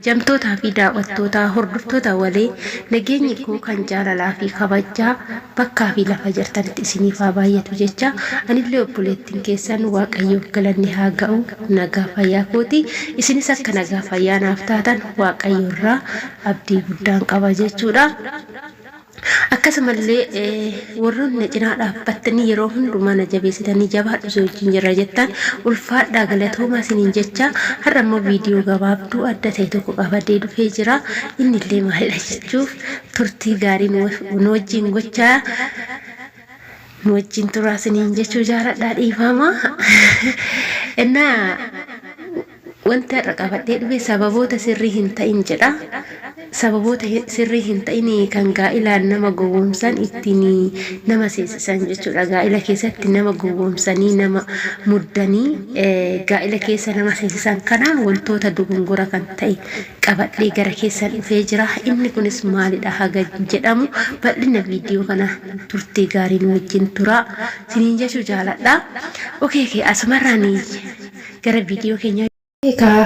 Kabajamtootaa fi daawwattootaa hordoftoota walee nageenyi koo kan jaalalaa fi kabajaa bakkaa fi lafa jirtanitti isiniif haa baay'atu jecha anillee obboleettiin keessan Waaqayyoof galanni haa ga'u nagaa fayyaa kooti isinis akka nagaa fayyaa naaf taatan Waaqayyo irraa abdii guddaan qaba jechuudha. Akkasumallee warroonni na cinaa dhaabbattanii yeroo hundumaa na jabeessitanii jabaadhu si wajjin jirra jettan ulfaadhaa galatoomaa isiniin jecha har'a immoo viidiyoo gabaabduu adda ta'e tokko qabadee dhufee jira. Innillee maalidha jechuuf turtii gaarii nu wajjin gochaa nu wajjin turaa isiniin jechuu jaaladhaa dhiifama. Innaa Wanti har'a qabadhee dhufe sababoota sirrii hin ta'in jedha. Sababoota sirrii hin ta'in kan gaa'ilaan nama gowwoomsan ittiin nama seensisan jechuudha. Gaa'ila keessatti nama gowwoomsanii nama muddanii gaa'ila keessa nama seensisan kanaan wantoota dogongora kan ta'e qabadhee gara keessan dhufee jira. Inni kunis maalidha haga jedhamu bal'ina viidiyoo kana turtii gaarii nu wajjin turaa siniin jechuu jaaladha. Okee kee asumarraan gara viidiyoo keenyaa. Egaa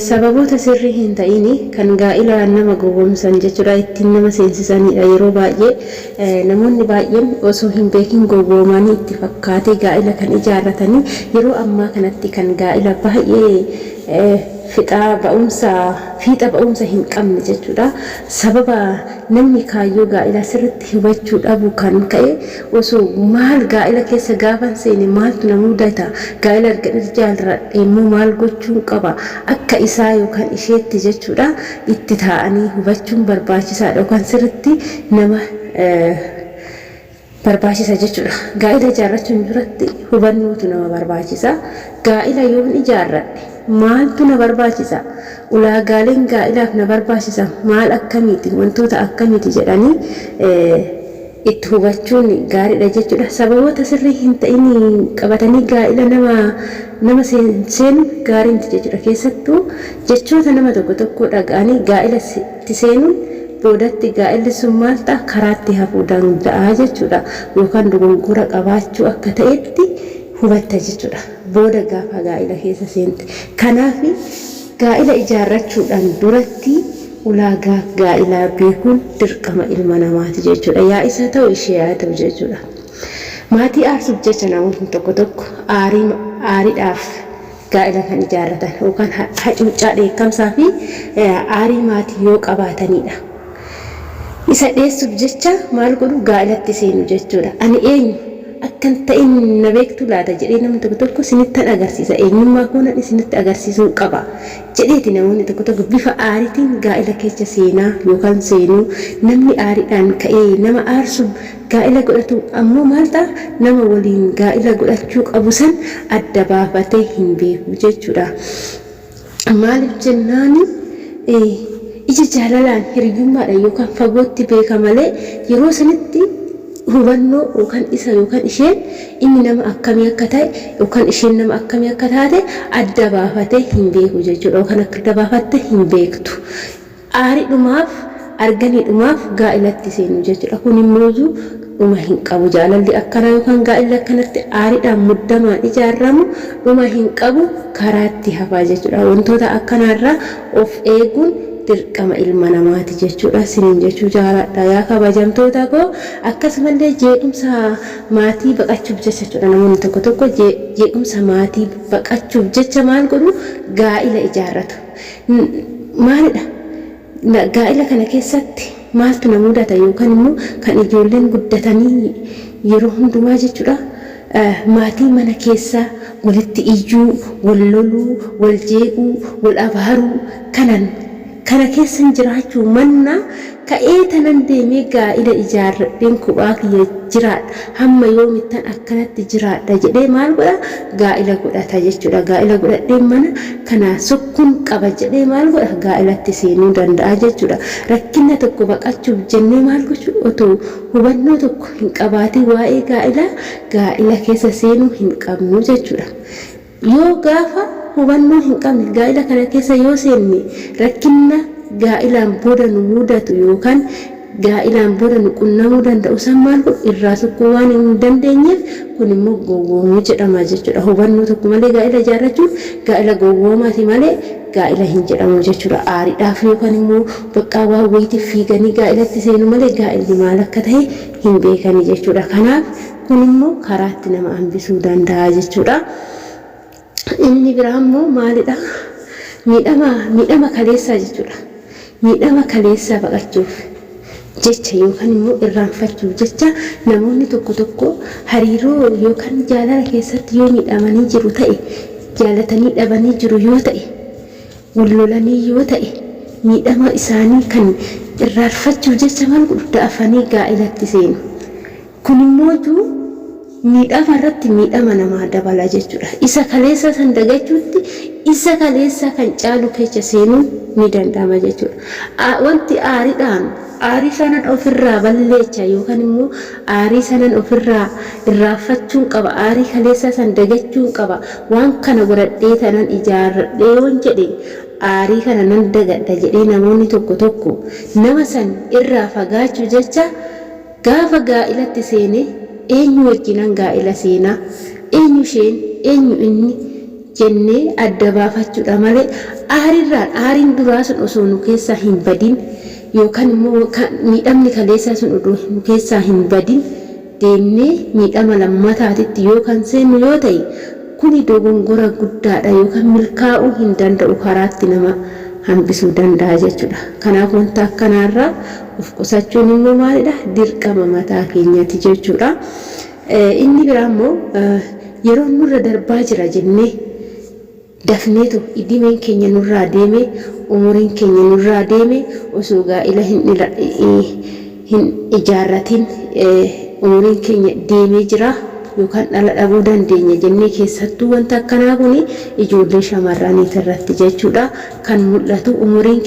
sababoota sirrii hin ta'in kan gaa'ila nama gowwoomsan jechuudha ittiin nama seensisaniidha yeroo baay'ee namoonni baay'een osoo hin beekin gowwoomanii itti fakkaatee gaa'ila kan ijaarratanii yeroo ammaa kanatti kan gaa'ila baay'ee fixaa ba'umsa fiixa ba'umsa hin qabne jechuudha sababa namni kaayyoo gaa'ilaa sirritti hubachuu dhabu kan ka'e osoo maal gaa'ila keessa gaafan seene maaltu na mudata gaa'ila ergan ijaarradhe immoo maal gochuun qaba akka isaa yookaan isheetti jechuudha itti taa'anii hubachuun barbaachisaadha yookaan sirritti nama barbaachisa jechuudha. Gaa'ila ijaarrachuun duratti hubannootu nama barbaachisa. Gaa'ila yoon ijaarradhe maaltu na barbaachisa? Ulaagaaleen gaa'ilaaf na barbaachisan maal akkamiiti? Wantoota akkamiiti jedhanii itti hubachuun gaariidha jechuudha. Sababoota sirrii hin ta'in qabatanii gaa'ila nama nama seenuun gaarii miti jechuudha. Keessattuu jechoota nama tokko tokkoo dhaga'anii gaa'ila itti seenuun boodatti gaa'illi sun maal ta'a karaatti hafuu danda'a jechuudha. Yookaan dogongora qabaachuu akka ta'etti hubatta jechuudha. Booda gaafa gaa'ila keessa seente. Kanaaf gaa'ila ijaarrachuudhaan duratti ulaagaa gaa'ilaa beekuun dirqama ilma namaati jechuudha. Yaa isa ta'u ishee haa ta'u jechuudha. Maatii aarsuuf jecha namootni tokko tokko aarii aariidhaaf gaa'ela kan ijaarratan yookaan hacuuccaa dheekkamsaa fi aarii maatii yoo qabaatanidha. Isa dheessuuf jecha maal godhu gaa'elatti seenu jechuudha. Ani eenyu akkan ta'in na beektu laata jedhee namni tokko tokko isinittan agarsiisa eenyummaa koo nan isinitti agarsiisuun qaba jedheeti namoonni tokko tokko bifa aariitiin gaa'ela keessa seenaa yookaan seenuu namni aariidhaan ka'ee nama aarsu Gaa'ila godhatu ammoo maal ta'a? Nama waliin gaa'ila godhachuu qabu san adda baafatee hin beeku jechuudha. Maaliif jennaani ija jaalalaan hiriyyummaadhaan yookaan fagootti beeka malee yeroo sanitti hubannoo yookaan isa yookaan isheen inni nama akkamii akka ta'e yookaan isheen nama akkamii akka taate adda baafatee hin beeku jechuudha yookaan akka adda baafatte hin beektu. Aaridhumaaf, arganiidhumaaf gaa'ilatti seenu jechuudha. Kun immooyyuu dhuma hin qabu. Jaalalli akkanaa yookaan gaa'illi akkanatti aaridhaan muddamaan ijaarramu dhuma hin qabu, karaatti hafa jechuudha. Wantoota akkanaarraa of eeguun dirqama ilma namaati jechuudha. Isiniin jechuu jaaladha yaa kabajamtoota koo. Akkasumallee jeequmsa maatii baqachuuf jecha jechuudha. Namoonni tokko tokko jeequmsa maatii baqachuuf jecha maal godhu? Gaa'ila ijaarratu. Maalidha? Gaa'ila kana keessatti maaltu na mudata yookaan immoo kan ijoolleen guddatanii yeroo hundumaa jechuudha maatii mana keessaa walitti iyyuu, wal loluu, wal jeequu, wal abaaruu kanan kana keessan jiraachuu mannaa ka'ee tanan deemee gaa'ila ijaarradheen kophaa kiyya jiraadha hamma yoomittan akkanatti jiraadha jedhee maal godha gaa'ila godhata jechuudha gaa'ila godhadheen mana kana sokkuun qaba jedhee maal godha gaa'ilatti seenuu danda'a jechuudha rakkinna tokko baqachuuf jennee maal gochuu otoo hubannoo tokko hin qabaatiin waa'ee gaa'ilaa gaa'ila keessa seenuu hin qabnu jechuudha. Yoo gaafa hubannoo hin qabne gaa'ila kana keessa yoo seenne rakkinna gaa'ilaan booda nu mudatu yookaan gaa'ilaan booda nu qunnamuu danda'u san maal godhu irraa sokkuu waan hin dandeenyeef kun immoo gowwoomuu jedhama jechuudha. Hubannoo tokko malee gaa'ila ijaarrachuun gaa'ila gowwoomaati malee gaa'ila hin jedhamu jechuudha. Aariidhaaf yookaan immoo baqqaa waan wayiitiif fiiganii gaa'ilatti seenu malee gaa'illi maal akka ta'e hin beekani jechuudha. Kanaaf kun immoo karaatti nama hambisuu danda'a jechuudha. Inni biraa immoo maalidha? Miidhama miidhama kaleessaa jechuudha. Miidhama kaleessaa baqachuuf jecha yookaan immoo irraanfachuuf jecha namoonni tokko tokko hariiroo yookaan jaalala keessatti yoo miidhamanii jiru ta'e, jaalatanii dhabanii jiru yoo ta'e, wal lolanii yoo ta'e, miidhama isaanii kan irraanfachuuf jecha maal godhu? Dafanii gaa'elatti seenu. Kun immootu miidhama irratti miidhama namaa dabala jechuudha. Isa kaleessaa san dagachuutti isa kaleessaa kan caalu keessa seenuun ni danda'ama jechuudha. Wanti aariidhaan aarii sanan ofirraa balleecha yookaan immoo aarii sanan ofirraa irraanfachuun qaba, aarii kaleessaa san dagachuun qaba, waan kana godhadhee tanan ijaarradhee yoon jedhe aarii kana nan dagadha jedhee namoonni tokko tokko nama san irraa fagaachuu jecha Gaafa gaa'ilatti seene eenyu wajjinan gaa'ila seena, eenyu isheen, eenyu inni jennee adda baafachuudha malee aarirraan aariin duraa sun osoo nu keessaa hin badin yookaan immoo miidhamni kaleessaa sun odoo nu keessaa hin badin deemnee miidhama lammataatitti yoo kan seennu yoo ta'e kuni dogongora guddaadha yookaan milkaa'uu hin danda'u karaatti nama hambisuu danda'a jechuudha. Kanaaf wanta akkanaarraa of qusachuun immoo maalidha? Dirqama mataa keenyati jechuudha. Inni biraa immoo yeroon nurra darbaa jira jennee dafneetu idimeen keenya nurraa deeme, umuriin keenya nurraa deeme osoo gaa'ila hin ijaarratin umuriin keenya deemee jira yookaan dhala dhabuu dandeenya jennee keessattuu wanta akkanaa kun ijoollee shamarraniit irratti jechuudha kan mul'atu. Umuriin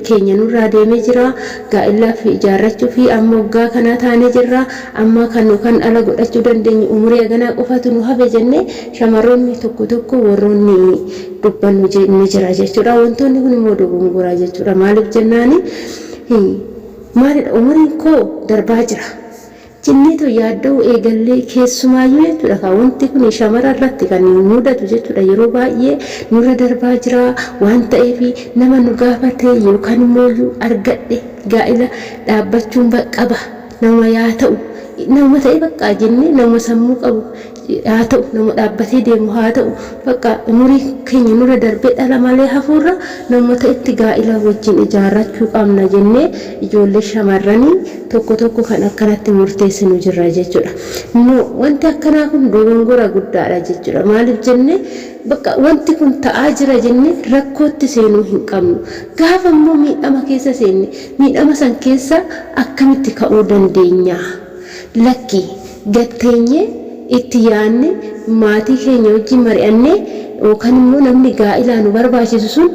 keenya nurraa deemee jira, gaa'ilaaf ijaarrachuu fi amma waggaa kanaa taanee jirra, amma kan yookaan dhala godhachuu dandeenyu umurii haganaa qofatu nu hafe jennee shamarroonni tokko tokko warroonni dubbannu ni jira jechuudha. Wantoonni kun immoo dogongoraa jechuudha. Maaliif jennaani, maalidha, umuriin koo darbaa jira jenneetoo yaadda'uu eegallee keessumaayyuu jechuudha kaa wanti kun shamara irratti kan mudatu jechuudha. Yeroo baay'ee nurra darbaa jira waan ta'eef nama nu gaafate yookaan immoo argadhe gaa'ila dhaabbachuun qaba, nama yaa ta'u, nama ta'e baqqaa jennee, nama sammuu qabu haa ta'u, nama dhaabbatee deemu haa ta'u, bakka umurii keenya nurra darbee dhala malee hafuurra nama ta'etti gaa'ila wajjin ijaarrachuu qabna jennee ijoollee shamarranii tokko tokko kan akkanatti murteessinu jirra jechuudha. No, wanti akkanaa kun dogongora guddaadha jechuudha. Maaliif jennee, bakka wanti kun ta'aa jira jennee rakkootti seenuu hin qabnu. Gaafa immoo miidhama keessa seenne miidhama san keessa akkamitti ka'uu dandeenya? Lakki, gatteenyee itti yaadne, maatii keenya wajjin mari'annee yookaan immoo namni gaa'ilaa nu barbaachisu sun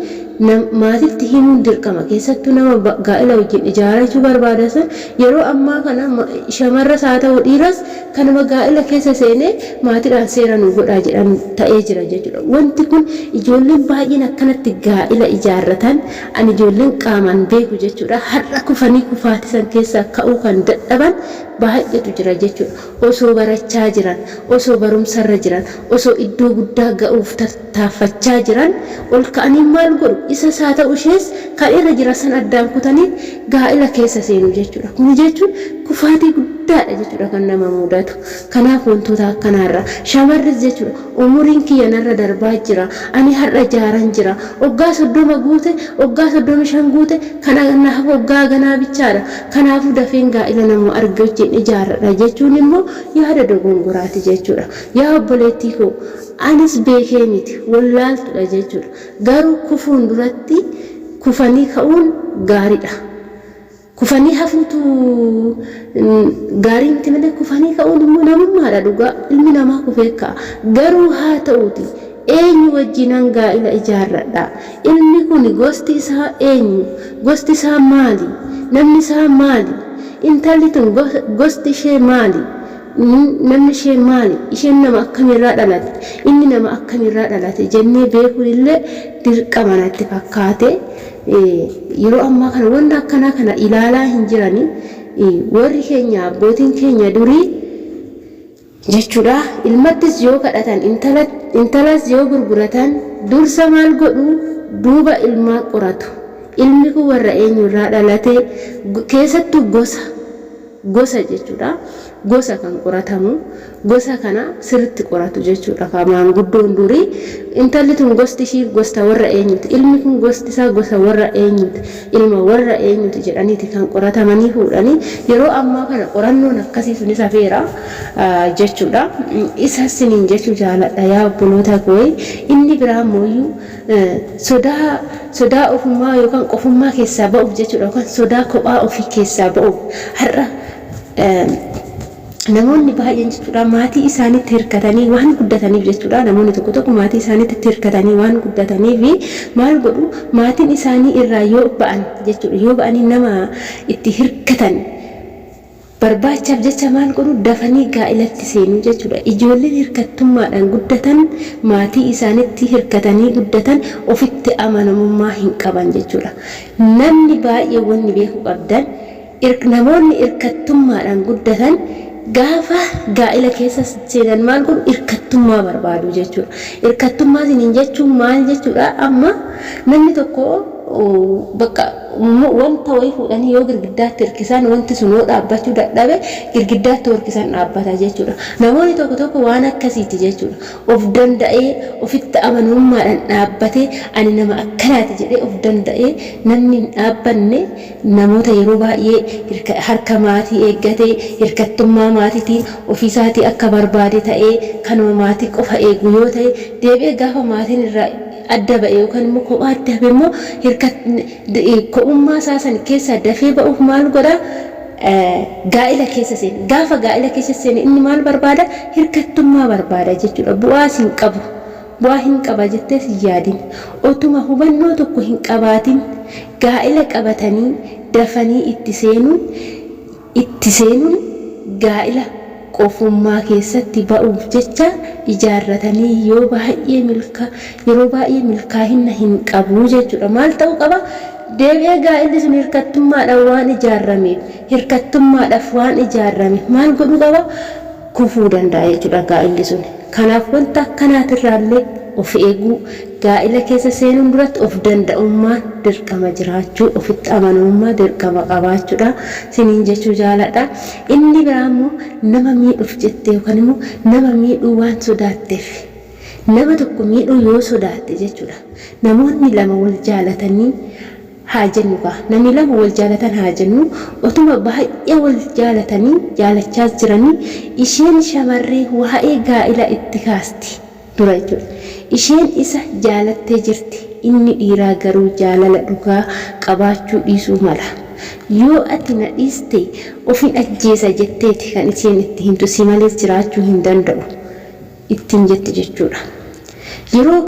maatitti himuun dirqama. Keessattuu nama gaa'ila wajjin ijaarrachuu barbaadan san yeroo ammaa kana shamarras haa ta'u dhiiras kanuma gaa'ila keessa seenee maatiidhaan seera nu godhaa jedhan ta'ee jira jechuudha. Wanti kun ijoolleen baay'een akkanatti gaa'ila ijaarratan ani ijoolleen qaamaan beeku jechuudha. Har'a kufanii kufaati san keessaa ka'uu kan dadhaban baay'eetu jira jechuudha. Osoo barachaa jiran, osoo barumsarra jiran, osoo iddoo guddaa ga'uuf tattaaffachaa jiran ol ka'anii maal godhu? Isas haa ta'u ishees kan irra jira san addaan kutanii gaa'ila keessa seenu jechuudha. Kuni jechuun kufaatii guddaadha jechuudha kan nama mudatu. Kanaaf wantoota akkanaarra shamarris jechuudha, umuriin kiyya narra darbaa jira, ani har'a jaaran jira, waggaa 30 guute, waggaa 35 guute, kanaaf waggaa ganaa bichaadha, kanaafuu dafeen gaa'ila nama arge wajjin ijaarradha jechuun immoo yaada dogongoraati jechuudha. Yaa obboleettii koo, anis beekee miti, wallaaltudha jechuudha. Garuu kufuun duratti kufanii ka'uun gaariidha. Kufanii hafuutu gaarii miti malee kufanii ka'uun immoo namummaadha dhugaa. Ilmi namaa kufee ka'a. Garuu haa ta'uuti eenyu wajjinan gaa'ila ijaarradha? Ilmi kun gosti isaa eenyu? Gosti isaa maali? Namni isaa maali? Intalli tun gosti ishee maali? Namni ishee maali? Isheen nama akkamiirraa dhalate? Inni nama akkamiirraa dhalate? Jennee beekuun illee dirqama natti fakkaate. Yeroo ammaa kana wanta akkanaa kana ilaalaa hin jirani. Warri keenya abbootiin keenya durii jechuudha ilmattis yoo kadhatan intalas yoo gurguratan dursa maal godhu? Duuba ilmaa qoratu. Ilmi kun warra eenyurraa dhalate? Keessattuu gosa gosa jechuudha. Gosa kan qoratamu gosa kana sirriitti qoratu jechuudha. Ka maanguddoon durii intalli tun gosti ishii gosta warra eenyuti, ilmi kun gosti isaa gosa warra eenyuti, ilma warra eenyuti jedhaniiti kan qoratamanii fuudhanii. Yeroo ammaa kana qorannoon akkasii sunis hafeera jechuudha. Isa siniin jechuu jaaladha yaa obboloota koo. Inni biraa immoo sodaa ofummaa yookaan qofummaa keessaa ba'uuf jechuudha, yookaan sodaa kophaa ofii keessaa ba'uuf har'a namoonni baay'een jechuudha maatii isaaniitti hirkatanii waan guddataniif jechuudha. Namoonni tokko tokko maatii isaaniitti hirkatanii waan guddataniif maal godhu? Maatiin isaanii irraa yoo ba'an jechuudha, yoo ba'anii nama itti hirkatan barbaachaaf jecha maal godhu? Dafanii gaa'ilatti seenuu jechuudha. Ijoolleen hirkattummaadhaan guddatan, maatii isaaniitti hirkatanii guddatan, ofitti amanamummaa hin qaban jechuudha. Namni baay'ee wanni beekuu qabdan, namoonni hirkattummaadhaan guddatan gaafa gaa'ila keessa seenan maal godhu? Hirkattummaa barbaadu jechuudha. Hirkattummaa isiniin jechuun maal jechuudha? Amma namni tokko bakka wanta wayii fuudhanii yoo girgiddaatti hirkisan, wanti sun yoo dhaabbachuu dadhabe, girgiddaatti hirkisan dhaabbata jechuudha. Namoonni tokko tokko waan akkasiiti jechuudha. Of danda'ee, ofitti amanamummaadhaan dhaabbatee, ani nama akkanaati jedhee of danda'ee namni hin dhaabbanne, namoota yeroo baay'ee harka maatii eeggatee, hirkattummaa maatiitiin ofiisaatii akka barbaade ta'ee kanuma maatii qofa eegu yoo ta'e, deebi'ee gaafa maatiin irraa adda ba'e yookaan immoo kophaa adda hafe immoo kophummaa isaa san keessaa dafee ba'uuf maal godhaa? Gaa'ila keessa seene. Gaafa gaa'ila keessa seene inni maal barbaada? Hirkattummaa barbaada jechuudha. Bu'aas hin qabu. Bu'aa hin qaba jettees hin yaadin. Otuma hubannoo tokko hin qabaatin gaa'ila qabatanii dafanii itti seenuun gaa'ila qofummaa keessatti ba'uuf jecha ijaarratanii yoo baay'ee milka yeroo baay'ee milkaa'ina hin qabu jechuudha. Maal ta'uu qaba? Deebi'ee gaa'illi sun hirkattummaadhaan waan ijaarrameef, hirkattummaadhaaf waan ijaarrame, maal godhuu qaba? Kufuu danda'a jechuudha gaa'illi sun. Kanaaf wanta akkanaatirraallee of eeguu, gaa'ila keessa seenuun duratti of danda'ummaan dirqama jiraachuu, ofitti amanamummaa dirqama qabaachuudha siniin jechuu jaaladha. Inni biraa immoo nama miidhuuf jettee yookaan immoo nama miidhuu waan sodaatteef, nama tokko miidhuu yoo sodaatte jechuudha. Namoonni lama wal jaalatanii haa jennu kaa, namni lama wal jaalatan haa jennu, otuma baay'ee wal jaalatanii jaalachaa jiranii isheen shamarree waa'ee gaa'ila itti kaasti dura jechuudha. Isheen isa jaalattee jirti. Inni dhiiraa garuu jaalala dhugaa qabaachuu dhiisuu mala. Yoo ati na dhiiste ofin ajjeesa jetteeti kan isheen itti himtu, si malees jiraachuu hin danda'u ittiin jetti jechuudha. Yeroo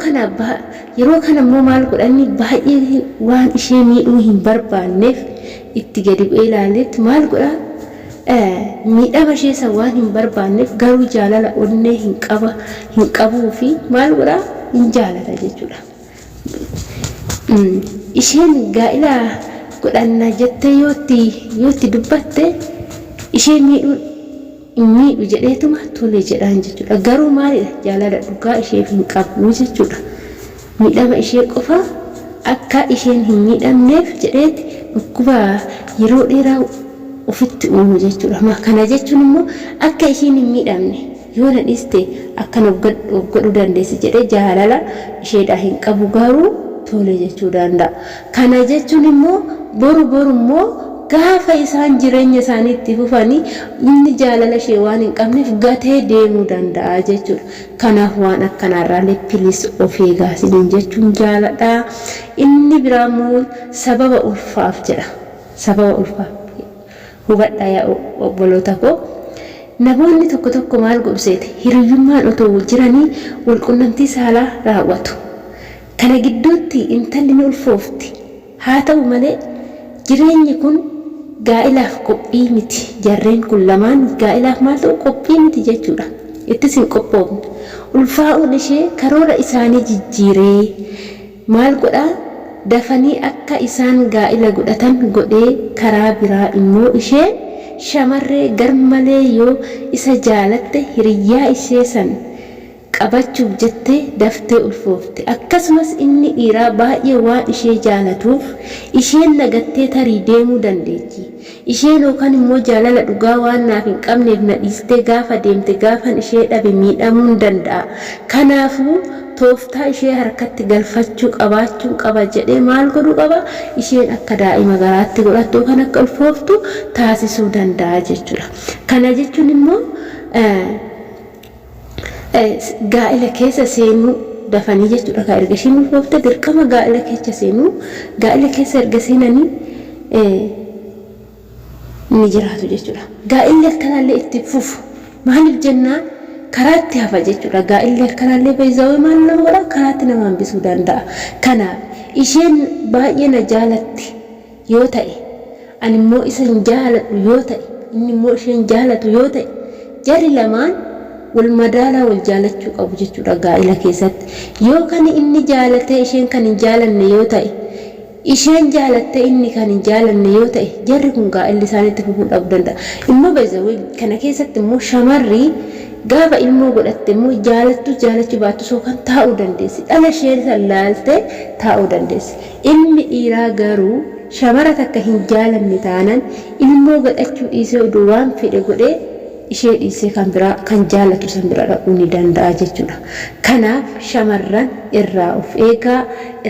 kana immoo maal godhanni? Baay'ee waan ishee miidhuu hin barbaanneef itti gadi bu'ee ilaaleetti maal godhaa? Miidhama ishee san waan hin barbaanneef, garuu jaalala onnee hin qaba hin qabuu fi maal godhaa? Hin jaalata jechuudha. Isheen gaa'ila godhanna jettee yoo itti dubbatte ishee miidhuu hin miidhu jedheetuma tole jedhaan jechuudha. Garuu maalidha? Jaalala dhugaa isheef hin qabu jechuudha. Miidhama ishee qofa akka isheen hin miidhamneef jedheeti dhukkuba yeroo dheeraa ofitti uumu jechuudha. Kana jechuun immoo akka isheen hin miidhamne, yoo na dhiiste akkana of godhuu dandeessi jedhee jaalala isheedhaa hin qabu, garuu tole jechuu danda'a. Kana jechuun immoo boru boru immoo gaafa isaan jireenya isaanii itti fufanii inni jaalala ishee waan hin qabneef gatee deemuu danda'a jechuudha. Kanaaf waan akkanaarraallee please of eegaa isiniin jechuun jaaladha. Inni biraa immoo sababa ulfaaf jedha. Sababa ulfaaf. Hubadhaa yaa obboloota koo. Namoonni tokko tokko maal godhu seete? Hiriyyummaan otoo jiranii walqunnamtii saalaa raawwatu. Kana gidduutti intalli ni ulfoofti. Haa ta'u malee jireenyi kun gaa'ilaaf qophii miti. Jarreen kun lamaan gaa'ilaaf maal ta'u? Qophii miti jechuudha. Ittis hin qophoofne. Ulfaa'uun ishee karoora isaanii jijjiiree maal godhaa? Dafanii akka isaan gaa'ila godhatan godhee, karaa biraa immoo isheen shamarree garmalee yoo isa jaalatte hiriyyaa ishee san qabachuuf jettee daftee ulfoofte. Akkasumas inni dhiiraa baay'ee waan ishee jaalatuuf isheen na gattee tarii deemuu dandeechi. Isheen yookaan immoo jaalala dhugaa waan naaf hin qabneef na dhiistee gaafa deemte gaafan ishee dhabe miidhamuun danda'a. Kanaafuu tooftaa ishee harkatti galfachuu qabaachuun qaba jedhee maal godhuu qaba? Isheen akka daa'ima garaatti godhattu yookaan akka ulfooftu taasisuu danda'a jechuudha. Kana jechuun immoo gaa'ila keessa seenuu dafanii jechuudha. Kan erga isheen ulfoofte dirqama gaa'ila keessa seenuu gaa'ila keessa erga seenanii ni jiraatu jechuudha. Gaa'illi akkanaallee itti fufu. Maaliif jennaan karaatti hafa jechuudha. Gaa'illi akkanaallee beezawee maal nama godha? Karaatti nama hambisuu danda'a. Kanaaf isheen baay'ee na jaalatti yoo ta'e, ani immoo isa hin jaaladhu yoo ta'e, inni immoo ishee hin jaalatu yoo ta'e, jarri lamaan wal madaalaa wal jaalachuu qabu jechuudha gaa'ila keessatti. Yoo kan inni jaalatee isheen kan hin jaalanne yoo ta'e, isheen jaalattee inni kan hin jaalanne yoo ta'e, jarri kun gaa'illi isaanii itti fufuu dhabuu danda'a. Immoo baay'ee kana keessatti immoo shamarri gaafa ilmoo godhatte immoo jaalattus jaalachuu baattus yookaan taa'uu dandeessi. Dhala ishee san laaltee taa'uu dandeessi. Ilmi dhiiraa garuu shamara takka hin jaalanne taanaan ilmoo godhachuu dhiisee oduu waan fedhe godhee ishee dhiisee kan biraa kan jaalatu san bira dhaquu ni danda'a jechuudha. Kanaaf shamarran irraa of eegaa,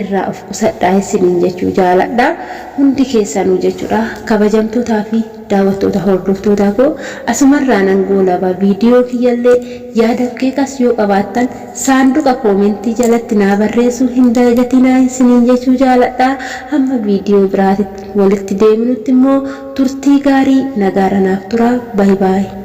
irraa of qusadhaa isiniin jechuu jaaladha. Hundi keessanuu jechuudha. Kabajamtootaa fi daawwattoota hordoftoota koo, asumarraa nan goolaba viidiyoo kiyyallee. Yaada keekas yoo qabaattan saanduqa koomentii jalatti naa barreessuu hin dagatinaa isiniin jechuu jaaladha. Hamma viidiyoo biraatitti walitti deebinutti immoo turtii gaarii, nagaadha naaf tura. Bye bye.